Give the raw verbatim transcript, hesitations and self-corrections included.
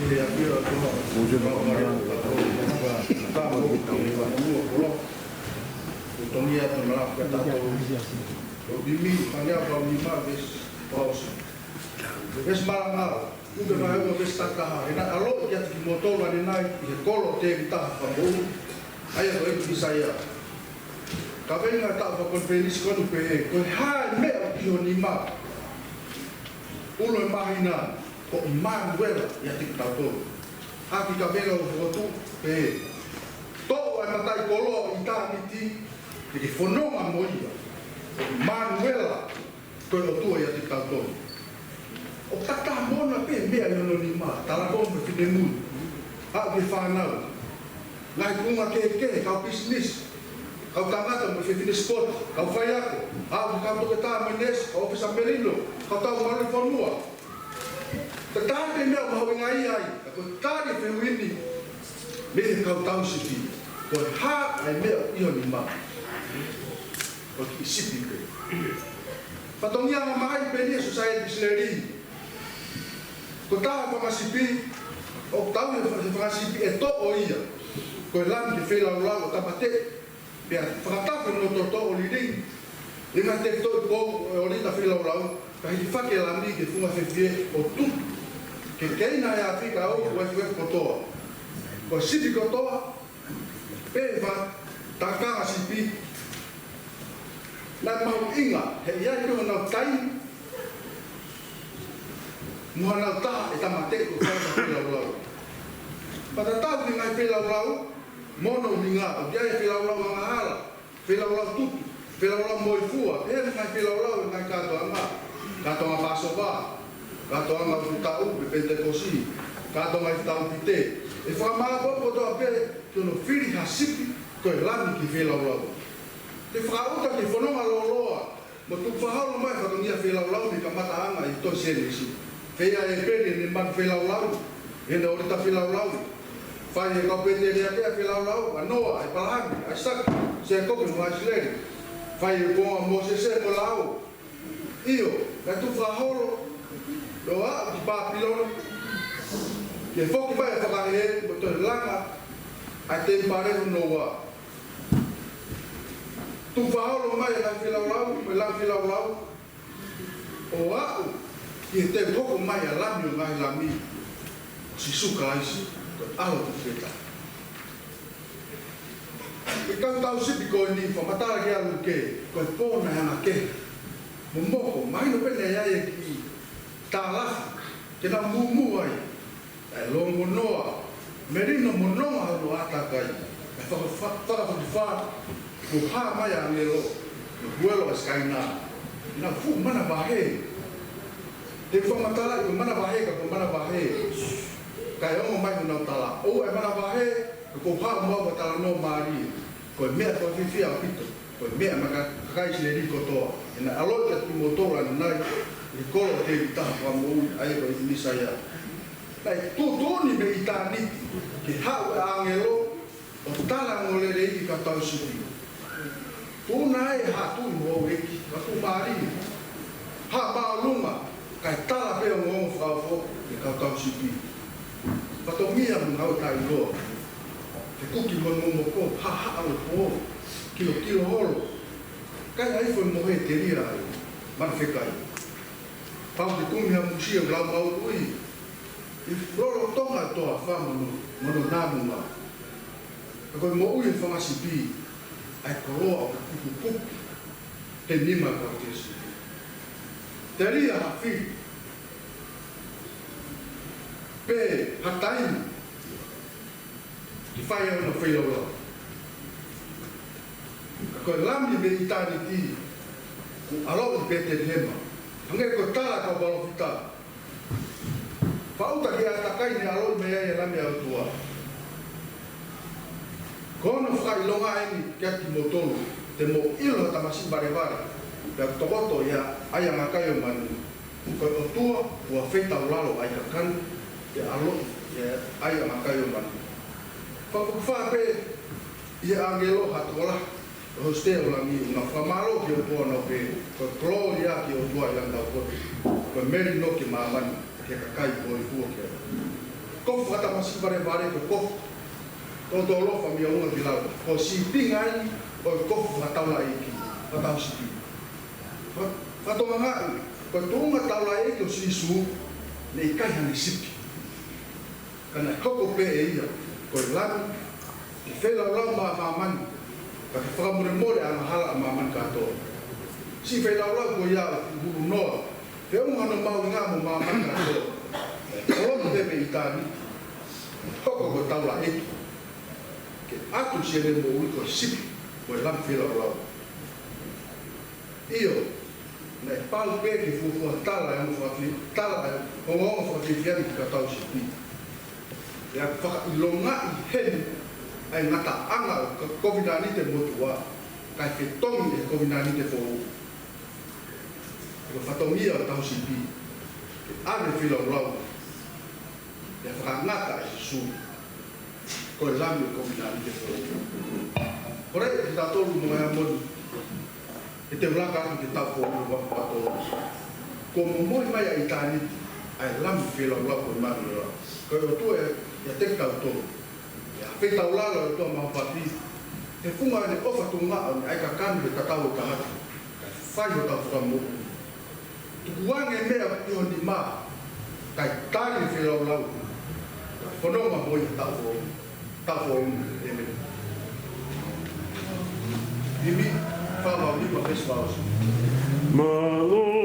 Ko e ʻapi ʻo e ʻOtua, ko e ʻapi ʻo e ʻOtua, ko e ʻapi ʻo e ʻOtua. Ko e tongi atu ʻa e malanga kiate kitautolu. Ko Himi, fāngeau valu nima, veesi, veesi malanga. Tuku ke u vahevahe ʻa e veesi taha taha. He naʻe ʻaloʻi kiate kimoutolu ʻanenai ʻi he kolo ʻo Tēvita ha Fakamoʻui, ʻa ia ko ʻIsaia. Kaveinga ʻo e taʻu fakakonifelenisi ko eni ʻoku pehē: Ko e hā ʻa e meʻa ʻoku ʻi ho nima, ʻulu ʻo e māhina, ko ʻImanuela ʻiate kitautolu. ʻA e kiʻi kaveinga ʻoku fokotuʻu pehē: Toʻo ʻa e mataʻikoloa ʻo ʻitāniti, ke ke fononga mo ia. Ko ʻImanuela, ko e ʻOtua ʻiate kitautolu. ʻOku taha taha mo ʻene pē meʻa ʻi hono nima, talavou mo e finemui, aʻu ki he fānau, ngaahi kuonga kehekehe, kau pisinisi, kau tangata mo e fefine sipoti, kau faiako, aʻu ki he kau toketā mo e neesi, kau ʻōfisa melino, kau tau maluli fonua. Taha taha pē meʻa ʻoku mahuʻinga ai, ka ko e tali fehuʻi ni mei he kau tauhi sipi: Ko e hā ʻa e meʻa ʻoku ʻi ho nima? Ko e kiʻi sipi pē. Fatongia mamahi pē eni ʻa e sōsaieti ʻIsileli. Ko e taha e fanga sipi, ʻoku tauhi e fanga sipi ʻe toʻo ia. Ko e lami ki he feilaulau ʻo tāmateʻi, pea fakatafe hono toto ʻo lilingi ʻi he ngaahi tefitoʻi pou ʻo e ʻōlita feilaulau, kae hikifaki e lami ki he funga fefie ʻo tutu. Ke keina ʻe he afi kae ʻoua kuo efuefu kotoa. Ko e sipi kotoa pē he fanga tangata sipi naʻe mahuʻinga, he ʻe ʻi ai pē honau taimi mo hanau taha ʻe tāmateʻi ʻo fai ha feilaulau. Pea tatau ki he ngaahi feilaulau mo hono ʻuhinga, ʻoku ʻi ai e feilaulau angahala, feilaulau tutu, feilaulau moifua, pea mo e ngaahi feilaulau ʻo e ngaahi kātoanga, kātoanga Pāsova, kātoanga ʻo e Fuʻu Taʻu pe Penitekosi, kātoanga ʻi he taʻu pite. ʻE fakamāʻopoʻopo kotoa pē ki hono fili ha sipi ko e lami ki he feilaulau. Te u fakaʻuta ki he fononga lōloa mo tukufakaholo mai e fatongia feilaulau mei he kamataʻanga ʻi he tohi Sēnesi. Fai ʻe ʻĒpeli ʻene manu feilaulau, ʻene ʻōlita feilaulau. Fai ʻe he kau pēteliake ʻa e feilaulau, ʻa Noa, ʻĒpalahame, ʻAisake, Sēkope mo ʻIsileli. Fai ʻe he kuonga ʻo Mōsese mo e lao. ʻIo, naʻe tukufakaholo ʻo aʻu ki Pāpilone ke foki mai ʻa e fakahē mo toe langa ʻa e temipale hono ua. Tukufakaholo mai e ngaahi feilaulau, mo e lami feilaulau, ʻo aʻu ki he teu hoko mai ʻa e Lami ʻo e ngaahi lami, ko Sīsū Kalaisi, ko e ʻAlo Tefeta. ʻI he kau tauhi sipi ko eni, fakamatala ki ai ʻa Luke, ko e pō naʻe anga kehe, momoko, mahino pē naʻe ʻi ai e kiʻi tālafi ke nau mūmū ai. Naʻe longonoa, melino mo nonga hono ʻātakai. Naʻe faka-, fa-, fakafokifā, kuo hā mai ʻa e ʻāngelo, mo e huelo ʻa e sikaina. Naʻe fuʻu manavahē. Te u fakamatalaʻi ko e manavahē ka ko e manavahē. Kae ongo mai honau tala. ʻOua ʻe manavahē, ka kuo u haʻu mo ha talanoa mālie. Ko e meʻa fakafiefia ʻaupito. Ko e meʻa maʻa e kakai ʻIsileli kotoa. He naʻe ʻaloʻi kiate kimoutolu ʻanenai ʻi he kolo ʻo Tēvita ha Fakamoʻui, ʻa ia ko ʻIsaia. Naʻe tuʻutuʻuni mei ʻitāniti ke haʻu e ʻāngelo ʻo tala e ongoongolelei ki he kau tauhi sipi. Tuʻu ʻa e haʻa tuʻi mo e houʻeiki, ka tuʻu mālie. Haʻa māʻolunga, kae tala pē e ongoongo fakaofo ki he kau tauhi sipi. Fatongia mo e ngāue taʻeʻiloa. Fekuki mo e momoko, haʻahaʻa ʻo e pō, kilokilo holo. Kae ʻai foʻi mohe telia ai, manu fekai. Pau ke kumi ha musie ʻoku lau maʻu ui ʻi lolotonga e toafa mo hono, mo hono nāunga. Ka ko e moʻui e fanga sipi, ʻa e koloa ʻoku kupukupu he nima ʻo e kau tauhi sipi. Telia ha fili, pe ha taimi ke fai ai hono feilaulau. Ka ko e Lami mei ʻitāniti, kuo ʻaloʻi ʻi Pētelihema. Hangē ko e tala ʻa e kau palōfita. Fakaʻuta ki he ʻātakai naʻe ʻaloʻi mei ai e Lami ʻa e ʻOtua. Ko hono fakaʻilonga eni kiate kimoutolu, te mou ʻilo ha tamasiʻi valevale, pea tokoto ia ʻa e anga kai ʻo e manu. Ko e ʻOtua ʻoku feitaulalo ʻa e kakano, ke ʻaloʻi ia ʻa e anga kai ʻo e manu. Fakafokifā pē ʻe he ʻāngelo ha tokolahi ʻo e hosite ʻo langi, ʻo nau fakamālō ki he ʻOtua ʻo nau pehē: Ko e kolōlia ki he ʻOtua ʻi he langi taupotu, ko e melino ki māmani, ki he kakai moifua ki ai. Kofu fakatamasiʻi valevale ko e kofu tōtōlofa mei ʻolunga ki lalo. Ko e sīpinga ia ʻo e kofu fakataulaʻeiki, fakatauhisipi. Fa-, fakatokangaʻi, ko e tuʻunga taulaʻeiki ʻo Sīsū, naʻe ʻikai haʻane sipi. Ka naʻe hoko pē ʻe ia ko e lami ke feilaulau maʻa māmani, ka ke fakamolemole ʻa e angahala ʻa māmani kātoa. Siʻi feilaulau ko ia ʻoku hulunoa, feʻunga hono mahuʻinga mo māmani kātoa. Ko hono pē ʻitāniti, hoko ko e taulaʻeiki, ke ʻatu siʻene moʻui ko e sipi, ko e lami feilaulau. ʻIo, naʻe pau pē ke fuofua tala e ongo fakafi-, tala e ongoongo fakafiefiaʻanga ki he kautau sipi. Pea fakaʻilongaʻi heni ʻa e ngataʻanga ʻo e ko-, kovinānite motuʻa, kae fetongi e kovinānite foʻou. Ko e fatongia ʻo e tauhi sipi, ke ʻave feilaulau, pea fakangata ʻe Sīsū ko e lami ʻo e kovinānite foʻou. Ko e ʻai ʻe kitautolu mo e ʻai moni, ʻe te u laka atu ki he taʻu foʻou ʻo e fakapatolo. Kuo momoi mai ʻa ʻitāniti ʻa e lami feilaulau ko ʻImanuela. Ko e ʻOtua ʻiate kitautolu. ʻE feitaulalo ʻa e ʻOtua Maʻu Papi, he funga ʻene ʻofa tuʻungaʻa ʻo ne ʻai kakano he tatau ʻo e tangata, kae fai hotau fakamoʻui. Tukuange e meʻa ʻi ho nima, kae tali e feilaulau, kae fononga mo ia he taʻu foʻou, taʻu foʻou ni. ʻĒmeni. Himi fā valu nima, veesi fā ʻosi. Mālō